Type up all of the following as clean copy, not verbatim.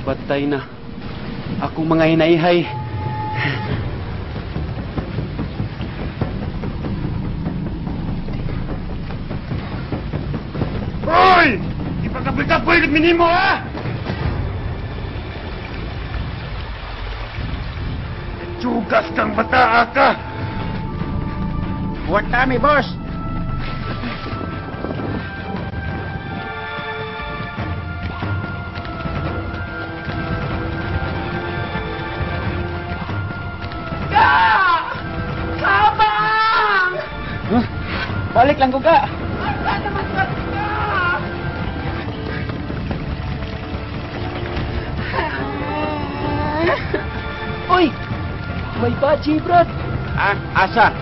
Patay na. Akong mga hinayhay. Hoy! Ipagkapoy-kapoy minimo, ha? Tsugas kang bata ka! Buhat kami, boss! Kabang! Huh? Balik lang ko ka! Asa naman ka? Uy! May bachi, brad! Ah, asa?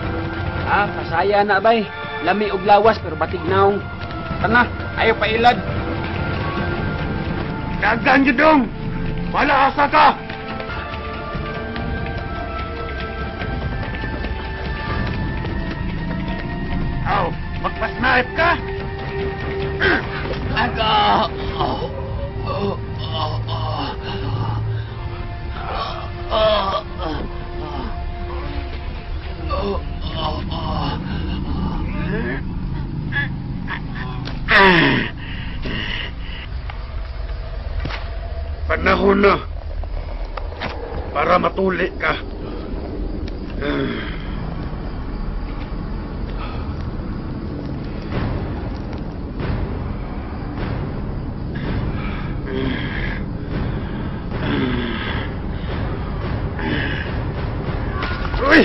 Ah, pasaya na, bay. Lami og lawas pero batig naong. Tana, ayaw pa ilad. Dagan yun dong! Wala asa ka! Aw, magpasnaip ka? Aga! Oh, oh, oh, oh. Oh, oh, oh, oh, oh. Ah. Panahon na para matuli ka. Uy!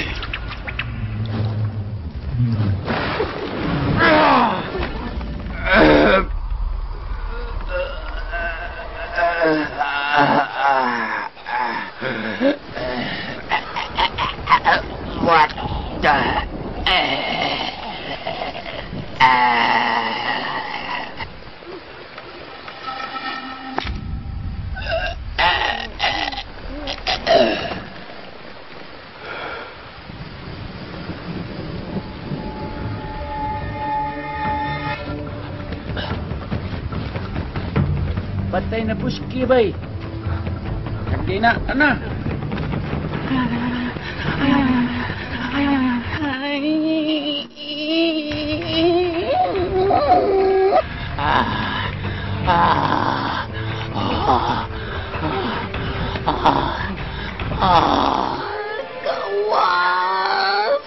What the? Patay na buski, bay. Kagdi na, ana. Ah, ah, ah, ah. Kawas!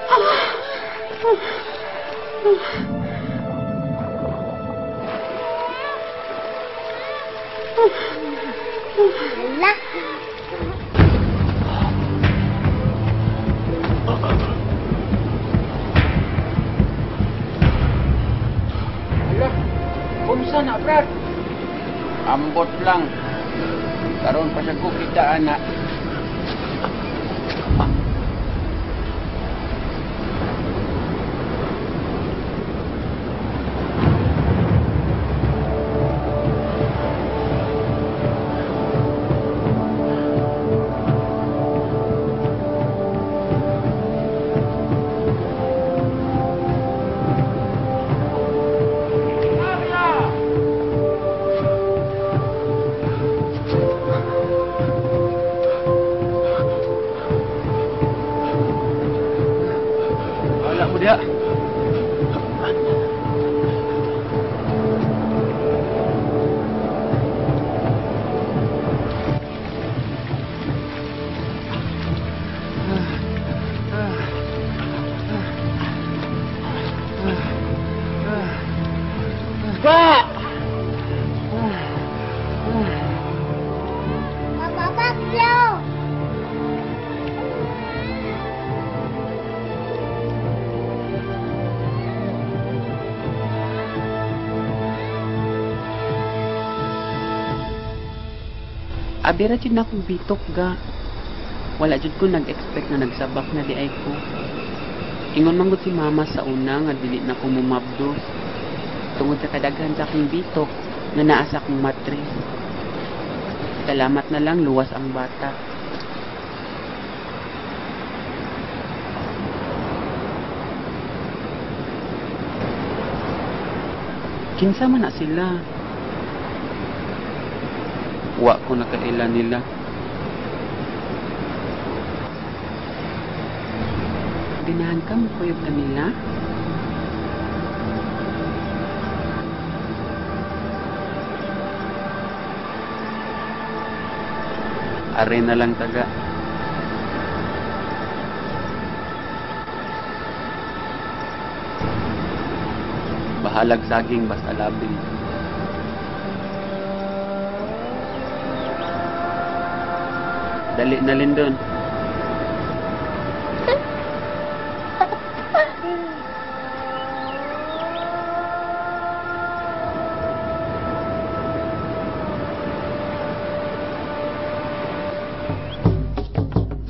Hala. Hala, unsa na, Brad? Ambot lang. Karon pa siya ko kita, anak. Wala mo diha. Ba! Papa Pacquiao! Abi ra jud na akong bitok ga. Wala jud ko nag-expect na nagsabak na di ay ko. Ingon man gud si mama sa una nga dili na ko mumabdos. Tungod sa kadaghan sa akong bitok nga naa sa akong matris. Salamat na lang luwas ang bata. Kinsa man na sila? Wa ko nakaila nila. Ganahan ka mo kuyog kanila? Are na lang taga. Bahalag saging basta labing. Dali na Lindon.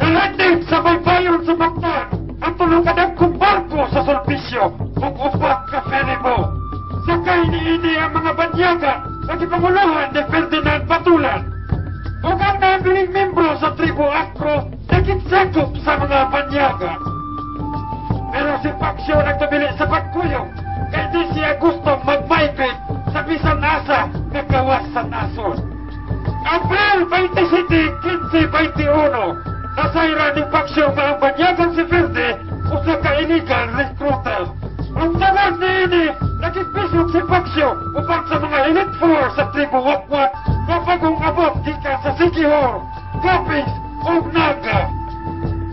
Kalandin sa baybayon sa Mactan ang tulo ka dagkong barko sa Sulpicio ug upat ka ferryboat. Sakay niini ang mga banyaga nga gipanguluhan ni Ferdinand Batulan. Ug ang nabiling membro sa tribo Acro naginsakop sa mga banyaga. Pero si Paccio nagtabili sa pagkuyog kay di siya gusto mag-migrate sa bisan asa nga gawas sa nasod. Abril 27, 1521, nasayra ni Paccio nga ang banyagang si Verde usa ka illegal recruiter. Ang tawag niini, naging si Paccio uban sa mga elite force sa tribo Wakwak nga bagong abot gikan sa Siquijor, Capiz ug Naga.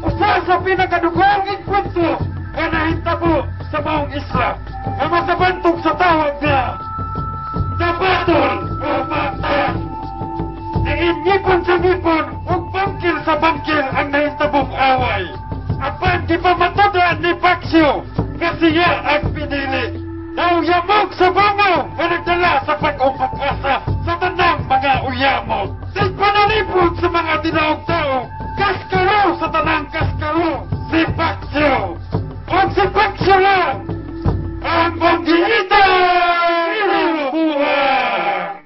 Usa sa pinakadugong engkwentro nga nahitabo sa maong isla nga masabantog sa tawag nga The Battle of Mactan. Diin ngipon sa ngipon ug bangkil sa bangkil ang nahitabong away. Apan gipamatudan ni Paccio nga siya ang pinili. Nauyamog sa bangaw nga nagdala sa bag-ong pag-asa sa tanang mga uyamog. Tigpanalipod sa mga tilaok tao, kaskaro sa tanang kaskaro, si Paccio. Og si Paccio lang ang banggiita! Buwan!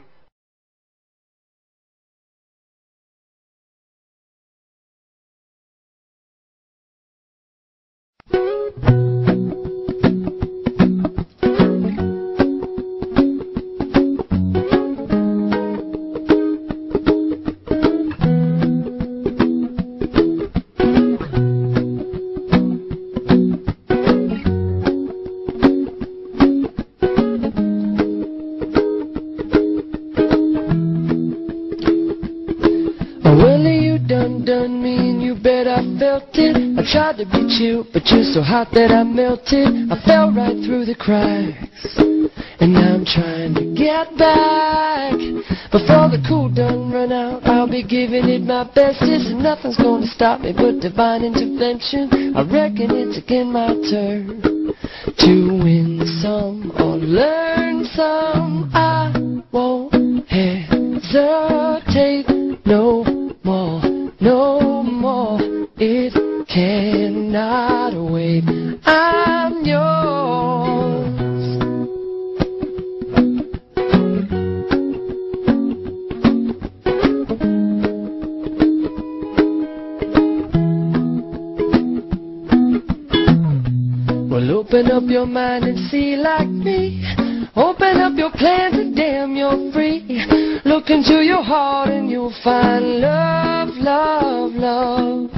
Well, you done done me and you bet I felt it. I tried to be chill, but you're so hot that I melted. I fell right through the cracks, and now I'm trying to get back. Before the cool done run out, I'll be giving it my bestest, and nothing's gonna stop me but divine intervention. I reckon it's again my turn to win some or learn some. I won't hesitate no more, no more. It cannot wait. I'm yours. Well, open up your mind and see like me. Open up your plans and damn, you're free. Look into your heart and you'll find love, love, love.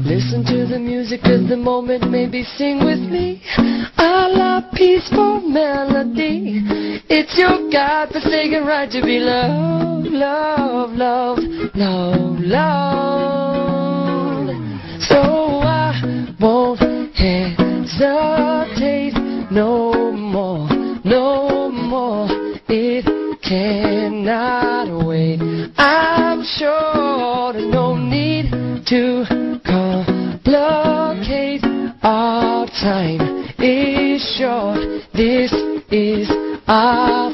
Listen to the music of the moment, maybe sing with me. I love peaceful melody. It's your God-forsaken right to be loved, loved, loved, loved, loved. So I won't hesitate no more, no more. It cannot wait. I'm sure there's no need to complicate. Our time is short. This is our